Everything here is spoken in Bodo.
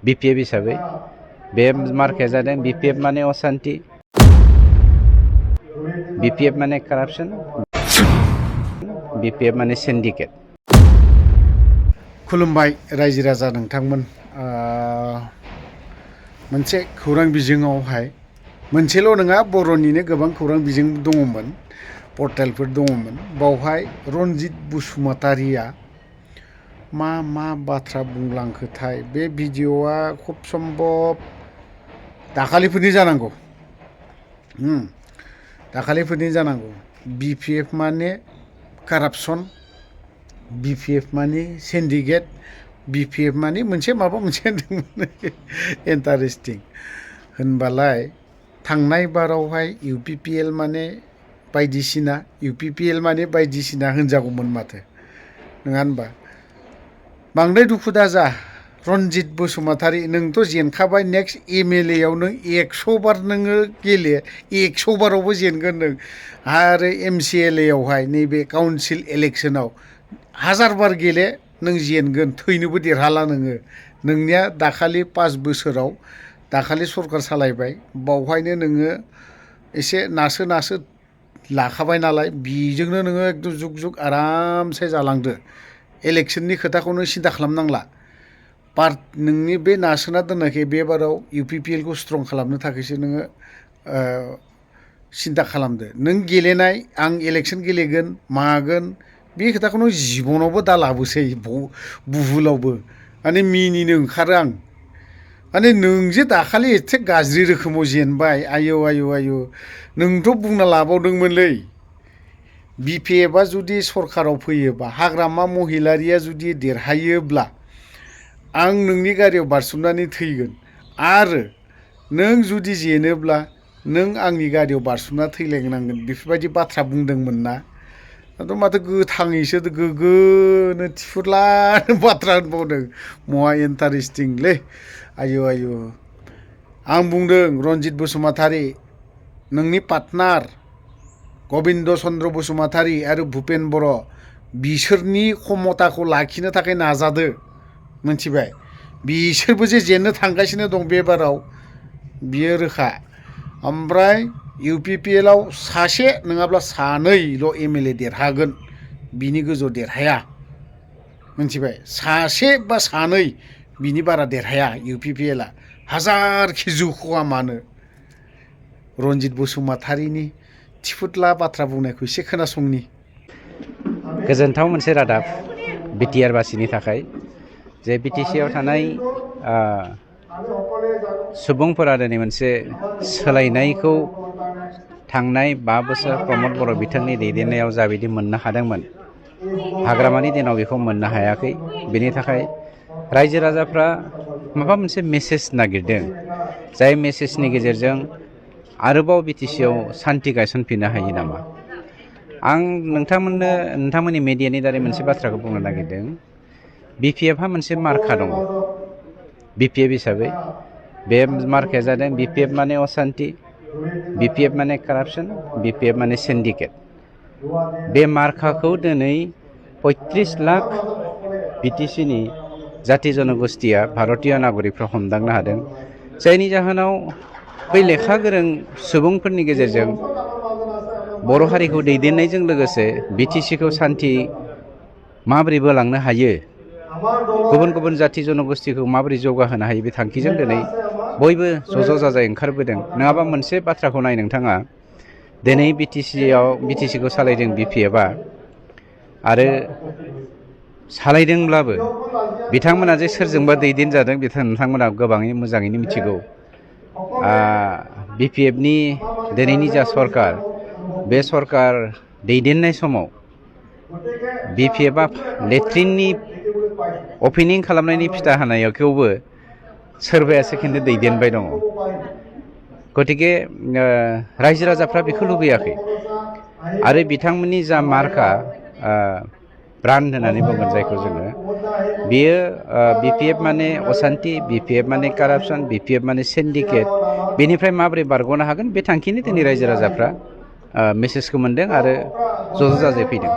BPF हिसाबै बे मार्काया जादों BPF माने अशान्ति, BPF माने कारापसन, BPF माने सिन्डिकेट। खुलुमबाय रायजो राजा नोंथांमोन। मोनसे खौरां बिजोङावहाय मोनसेल' नङा, बर'निनो गोबां खौरां बिजों दङमोन, पर्टेलफोर दङमोन। बावहाय रनजित बसुमतारिया मा बाथ्रा बुंलांखोथाय, बे भिडिअ'आ खुब सम्भब दाखालिफोरनि जानांगौ। दाखालिफोरनि जानांगौ। BPF माने कारापसन, BPF माने सिन्डिकेट, BPF माने माबा मोनसे होनदोंमोन। इन्टारेस्टिं होनबालाय थांनाय बारावहाय UPPL माने बायदिसिना, UPPL माने बायदिसिना होनजागौमोन माथो, नङा होनबा? बांद्राय दुखु दाजा रनजित बसुमतारि, नोंथ' जेनखाबाय। नेक्स्ट MLA आव नों 100 बार नोङो गेले, 100 बारावबो जेनगोन नों। आरो MCLA आवहाय नैबे काउन्सिल इलेक्सनाव 1000 बार गेले, नों जेनगोन, थैनोबो देरहाला नोङो। नोंनिया दाखालि 5 बोसोराव दाखालि सरकार सालायबाय, बावहायनो नोङो एसे नासो लाखाबाय नालाय, बेजोंनो नोङो एकदम जुग आरामसे जालांदो। इलेक्सननि खोथाखौनो सिन्था खालामनांला। नोंनि बे नासोना दोननायखाय बे बाराव UPPL खौ स्ट्रं खालामनो थाखायसो नोङो सिन्था खालामदो। नों गेलेनाय, आं इलेक्सन गेलेगोन मागोन, बे खोथाखौनो जिबनावबो दा लाबोसै, बुहुलावबो माने मिनिनो ओंखारो आं। माने नों जे दाखालि एसे गाज्रि रोखोमाव जेनबाय, आयौ नोंथ' बुंना लाबावदोंमोनलै, BPF आ जुदि सरकाराव फैयोबा, हाग्रामा महिलारिया जुदि देरहायोब्ला आं नोंनि गारियाव बारसोमनानै थैगोन, आरो नों जुदि जेनोब्ला नों आंनि गारियाव बारसोमना थैलायनांगोन, बेफोरबायदि बाथ्रा बुंदोंमोन ना। दाथ' माथो गोथाङैसो गोगोनो थिफुरलानो बाथ्रा होनबावदों। महा इन्टारेस्टिंलै, आयौ। आं बुंदों रनजित बसुमतारि, नोंनि पार्टनार गबिन्द चन्द्र बसुमतारि आरो भुपेन बर', बिसोरनि क्षमताखौ लाखिनो थाखाय नाजादो, मिथिबाय? बिसोरबो जे जेननो थांगासिनो दं बे बाराव, बियो रोखा। ओमफ्राय UPPL आव सासे नङाब्ला सानैल' MLA देरहागोन, बिनि गोजौ देरहाया, मिथिबाय? सासे बा सानै, बिनि बारा देरहाया UPPL आ, हाजारखि जौखोआ मानो। रनजित बसुमतारिनि थिफुदला बाथ्रा बुंनायखौ एसे खोनासंनि। गोजोनथाव मोनसे रादाब BTR बासिनि थाखाय, जे BTC आव थानाय सुबुंफोरा दिनै मोनसे सोलायनायखौ थांनाय 5 बोसोर प्रमद बर' बिथांनि दैदेननायाव जाबायदि मोननो हादोंमोन, हाग्रामानि दिनाव बेखौ मोननो हायाखै। बेनि थाखाय रायजो राजाफ्रा माबा मोनसे मेसेज नागिरदों, जाय मेसेजनि गेजेरजों आरोबाव BTC आव सान्थि गायसनफिननो हायो नामा। आं नोंथांमोननि मिडियानि दारै मोनसे बाथ्राखौ बुंनो नागिरदों। BPF हा मोनसे मार्का दङ। BPF हिसाबै बे मार्काया जादों BPF माने अशान्ति, BPF माने कारापसन, BPF माने सिन्डिकेट। बे मार्काखौ दिनै 35 लाख BTC नि जाथि जनगोष्ठीया, भारतीय नागरिकफ्रा हमदांनो हादों, जायनि जाहोनाव बै लेखा गोरों सुबुंफोरनि गेजेरजों बर' हारिखौ दैदेननायजों लोगोसे BTC खौ सान्थि माबोरै बोलांनो हायो, गुबुन जाथि जनगोष्ठीखौ माबोरै जौगाहोनो हायो, बे थांखिजों दिनै बयबो ज' जाजाय ओंखारबोदों। नङाबा मोनसे बाथ्राखौ नाय नोंथाङा, दिनै BTC खौ सालायदों BPF आ, आरो सालायदोंब्लाबो बिथांमोना जे सोरजोंबा दैदेनजादों, नोंथांमोना गोबाङैनो मोजाङैनो मिथिगौ। BPF नि दिनैनि जा सरकार, बे सरकार दैदेननाय समाव BPF आ लेट्रिननि अपेनिं खालामनायनि फिथा होनायखौबो सोरबाया सेकेन्डे दैदेनबाय दङ। गतिके रायजो राजाफ्रा बेखौ लुबैयाखै। आरो बिथांमोननि जा मार्का, ब्रान्ड होननानै बुंगोन जायखौ जोङो, बेयो BPF माने अशान्ति, BPF माने कारापसन, BPF माने सिन्डिकेट, बेनिफ्राय माबोरै बारग'नो हागोन, बे थांखिनि दिनै रायजो राजाफ्रा मेसेजखौ मोनदों आरो ज' जाजाय फैदों।